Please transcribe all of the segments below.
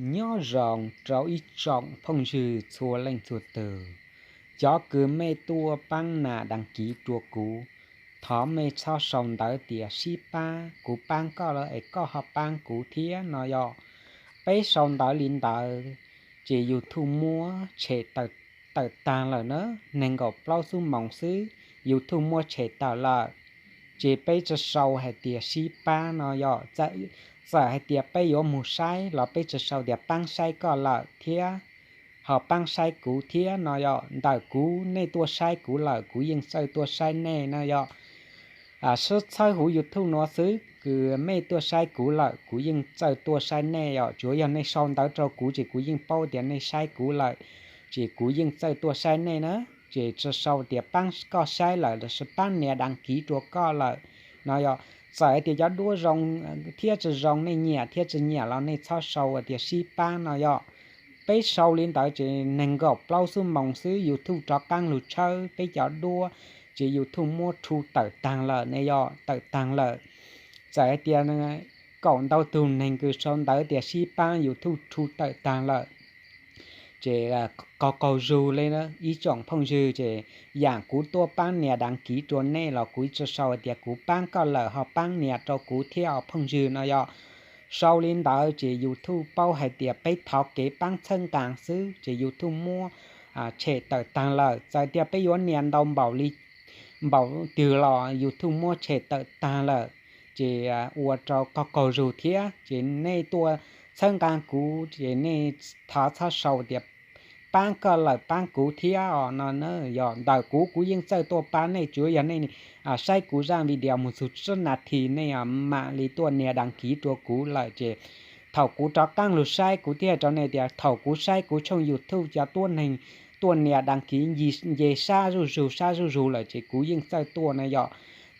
Nyob zoo rau ib tsoom phooj ywg txhua leej txhua tus. Cov kws mej tuaj paab nas daj kiv rua kuv, thov mej txhob sau ntawv tias sib paab, kuv paab koj lawm es koj ho paab kuv thiab no yom. Peb sau ntawv li ntawd ces YouTube muab tshem tawm taag lawm na, neeg nkaum plaub xuab moos xwb YouTube muab tshem tawm lawm. Ces peb tsi sau hais tias sib paab no yom, txawm hais tias peb yuav moog saib los peb tsi sau tias paab saib koj lawm thiab ho paab saib kuv thiab no yom. Ntawm kuv, nej tuaj saib kuv lawm kuv yeej txawj tuaj saib nej no yom. Sib txhawb huv YouTube nuav xwb, kws mej tuaj saib kuv lawm kuv yeej txawj tuaj saib nej yom. Tsuav yog nej sau ntawv rau kuv ces kuv yeej paub tias nej saib kuv lawm, ces kuv yeej txawj tuaj saib nej na. Ces tsi sau tias paab koj saib lawm lossis paab nias daj kiv rua koj lawm no yom. Txawm hais tias cov duab zoo thiab tsi zoo, nej nyiam thiab tsi nyiam los nej txhob sau tias sib paab no yom. Peb sau li ntawd ces neeg nkaum plaub xuab moos xwb YouTube rov qaab lug tshawb peb cov duab, ces YouTube muab rhu tawm taag lawm ne yom, tawm taag lawm. Txawm hais tias kaum ntau tug neeg kws sau ntawv tias sib paab YouTube rhu tawm taag lawm. Ces qaug qaug zug le ib tsoom phooj ywg, ces yaam kuv tuaj paab nias daj kiv rua nej los kuv tsi sau tias kuv paab koj lawm ho paab nias rau kuv thiab os phooj ywg no yom. Sau li ntawd ces YouTube paub hais tias peb thov kev paab txhawb nqaa xwb ces YouTube muab tshem tawm taag lawm. Txawm tias peb yuav nias ntau npaum li npaum twg los YouTube muab tshem tawm taag lawm. Ces ua rau qaug qaug zug thiab, ces nej tuaj txhawb nqaa kuv ces nej thov txhob sau tias paab koj lawm paab kuv thiab os no na. Yog ntawm kuv, kuv yeej txawj tuaj paab nej, tsuav yog nej saib kuv zaaj video moog txug tsib nas this nej mam li tuaj nias daj kiv rua kuv lawm ces thaum kuv rov qaab lug saib kuv thiaj hais rau nej tias thaum kuv saib kuv tshooj YouTube cov duab neeg tuaj nias daj kiv nce sab zuj zug sab zuj zug lawm ces kuv yeej txawj tuaj na yom.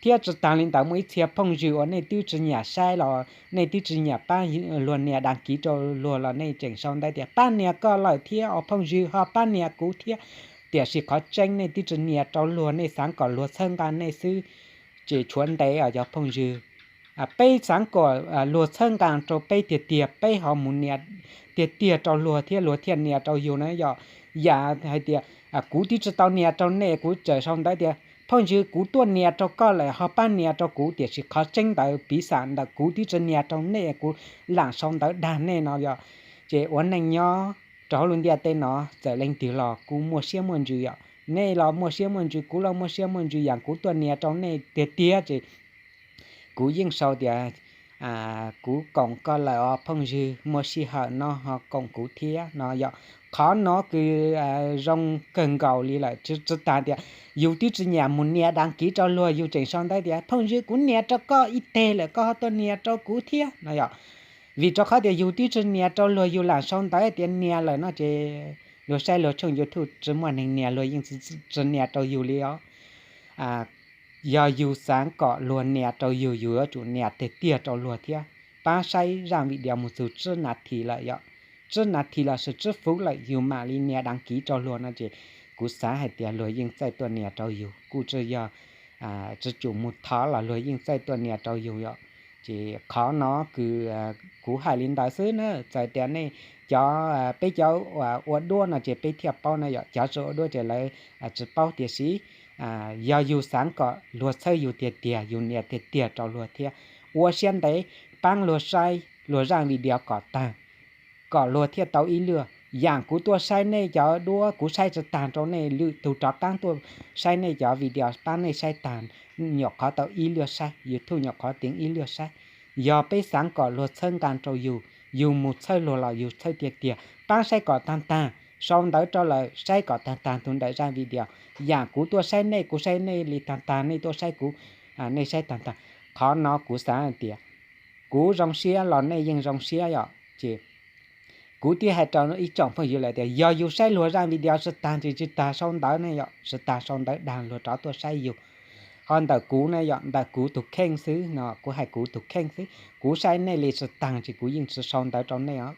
Thiab tsi taag li ntawd muaj ib txhia phooj ywg uas nej twb tsi nyiam saib los nej twb tsi nyiam paab luag nias daj kiv rau luag los nej tseem sau ntawv tias paab nias koj lawm thiab os phooj ywg ho paab nias kuv thiab. Tiam sis qhov tseeb nej twb tsi nias rau luag, nej xaav kom luag txhawb nqaa nej xwb. Ces tshuav ntev os cov phooj ywg, peb xaav kom luag txhawb nqaa rau peb tiag tiag peb ho mus nias tiag tiag rau luag thiab luag thiaj nias rau yug na yom. Yaam hais tias kuv twb tsi tau nias rau nej kuv tseem sau ntawv tias phooj ywg kuv tuaj nias rau koj lawm ho paab nias rau kuv, tiam sis qhov tseeb ntawd piv xam ntawm kuv twb tsi nias rau nej kuv laam sau ntawv dag nej no yom. Ces ua neej nyob rau hauv lub ntiaj teb no txawm leej twg los kuj muaj siab muaj ntsws yom. Nej los muaj siab muaj ntsws, kuv los muaj siab muaj ntsws, yaam kuv tuaj nias rau nej tiag tiag ces kuv yeej sau tias kuv koom koj lawm os phooj ywg, muaj sij hawm no ho koom kuv thiab no yom. Qhov no kws zoo kawg nkaus li lawm, tsi taag tias yug twb tsi nyiam mus nias daj kiv rau luag yug tseem sau ntawv tias phooj ywg kuv nias rau koj ib teg lawm koj ho tuaj nias rau kuv thiab no yom. Vim rau qhov tias yug twb tsi nias rau luag yug laam sau ntawv tias nias lawm no ces luag saib luag tshooj YouTube tsi muaj neeg nias luag yeej tsi nias rau yug li os. Yog yug xaav kom luag nias rau yug, yug yuav tsum nias tiag tiag rau luag thiab. Paab saib zaaj video moog txug tsib nas this lawm yom, tsib nas this lossis tsib fuv lawm yug mam li nias daj kiv rau luag no ces kuv xaav hais tias luag yeej txawj tuaj nias rau yug, kuj tsi yog tsi tsum mus thov los luag yeej txawj tuaj nias rau yug yom. Ces qhov no kws kuv hais li ntawd xwb na, txawm tias nej cov, peb cov ua duab no ces peb thiaj paub na yom, cov tsi ua duab ces lawv tsi paub, tiam sis yog yug xaav kom luag txhawb yug tiag tiag yug nias tiag tiag rau luag thiab ua siab ntev paab luag saib luag zaaj video kom taag, kom luag thiaj tau ib luag. Yaam kuv tuaj saib nej cov duab kuv saib tsi taag rau nej, lwm tug rov qaab tuaj saib nej cov video paab nej saib taag, nyuam qhuav tau ib luag saib, YouTube nyuam qhuav teev ib luag saib. Yog peb xaav kom luag txhawb nqaa rau yug, yug mus txhawb luag los yug txhawb tiag tiag, paab saib kom taag taag, sau ntawv rau lawm saib kom taag taag tug ntawm zaaj video. Yaam kuv tuaj saib nej kuv saib nej li taag taag, nej tuaj saib kuv nej saib taag taag. Qhov no kuv xaav hais tias kuv zoo siab los nej yeej zoo siab yom. Ces kuv twb hais rau ib tsoom phooj ywg lawm tias yog yug saib luag zaaj video tsi taag ces tsi taag sau ntawv ne yom, tsi taag sau ntawv dag luag rov tuaj saib yug. Ho ntawm kuv ne yom, ntawm kuv tug kheej xwb no, kuv hais kuv tug kheej xwb, kuv saib nej li tsi taag ces kuv yeej tsi sau ntawv rau nej os.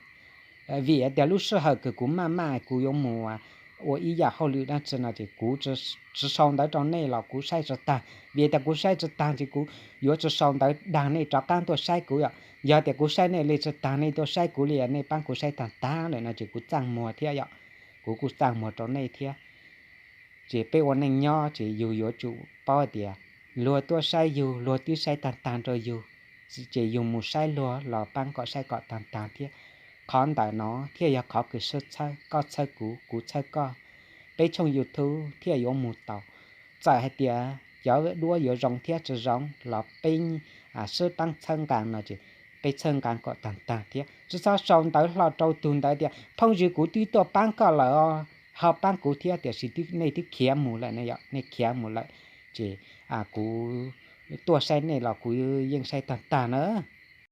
Vim tias lub sij hawm kws kuv maj maj kuv yuav mus ua ib yaam hauj lwm dlaab tsi no ces kuv tsi sau ntawv rau nej los kuv saib tsi taag. Vim tias kuv saib tsi taag ces kuv yuav tsi sau ntawv dag nej rov qaab tuaj saib kuv yom. Yog tias kuv saib nej li tsis taag, nej tuaj saib kuv li, nej paab kuv saib taag taag lawm no ces kuv txaaj muag thiab yom, kuv kuj txaaj muag rau nej thiab. Ces peb ua neej nyob ces yug yuav tsum paub hais tias luag tuaj saib yug, luag twb saib taag taag rau yug, ces yug mus saib luag los paab kom saib kom taag taag thiab. Qhov ntawm no thiaj yog qhov kws sib txhawb, koj txhawb kuv, kuv txhawb koj, peb tshooj YouTube thiaj yuav mus tau. Txawm hais tias cov duab yuav zoo thiab tsis zoo los peb sib paab txhawb nqaa no ces peb txhawb nqaa kom taag taag thiab. Tsis txhob sau ntawv hlo rau tug ntawd tias phooj ywg kuv twb tuaj paab koj lawm, ho paab kuv thiab, tiam sis nej twb khiav mus lawm ne yom, nej khiav mus lawm. Ces kuv tuaj saib nej los kuv yeej saib taag taag na.